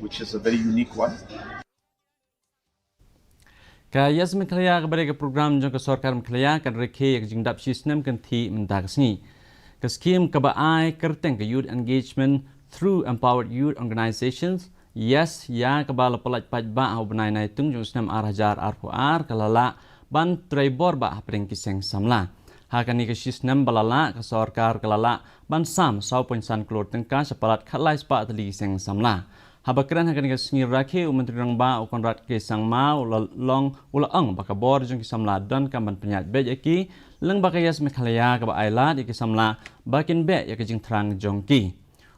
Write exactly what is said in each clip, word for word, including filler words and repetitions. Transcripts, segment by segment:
which is a very unique one. Ka Yes Meghalaya kaba dei ka program jong ka sorkar Meghalaya kan rakhe ïa ka jingdap shi snem kynthih mynta ka sngi. Ka skim kaba ai kyrteng ka Youth Engagement through Empowered Youth Organizations, Yes, ïa kaba la pyllait paidbah ha u bnai Naitung jong u snem ar hajar arphew ar, ka la lah ban trei bor bah hapdeng ki seng samla. Ha kane ka shi snem ba la lah, ka sorkar ka la lah ban sam saw point san klur tyngka sha palat khatlai spah tylli ki seng samla. Haba kren ha kane ka sngi rakhe, u Myntri Rangbah u Conrad K Sangma u la long, u la ong ba ka bor jong ki samla donkam ban pynïaid beit ïa ki, lyngba ka Yes Meghalaya kaba ai lad ïa ki samla ba kin beh ïa ka jingthrang jong ki.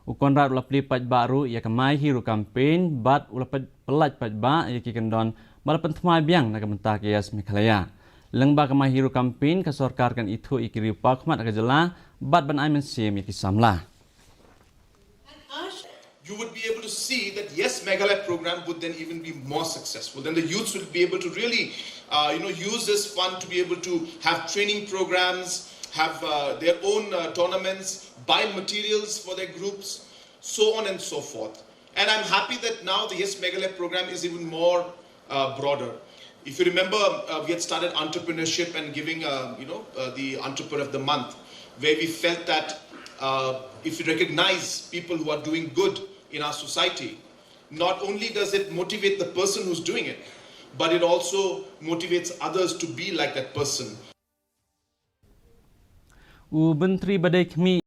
U Conrad u la plie paidbah ruh ïa ka My Hero campaign bad u la py-, pyllait paidbah ïa ki kyndon ba la pynthymmai biang na ka bynta ka Yes Meghalaya. Lyngba ka My Hero campaign, ka sorkar kan ithuh ïa ki riew paw khmat ha ka jylla bad ban ai mynsiem ïa ki samla. You would be able to see that Yes Meghalaya program would then even be more successful. Then the youths would be able to really, uh, you know, use this fund to be able to have training programs, have uh, their own uh, tournaments, buy materials for their groups, so on and so forth. And I'm happy that now the Yes Meghalaya program is even more uh, broader. If you remember, uh, we had started entrepreneurship and giving, uh, you know, uh, the entrepreneur of the month, where we felt that uh, if you recognize people who are doing good in our society, not only does it motivate the person who's doing it, but it also motivates others to be like that person. U Myntri ba dei khmih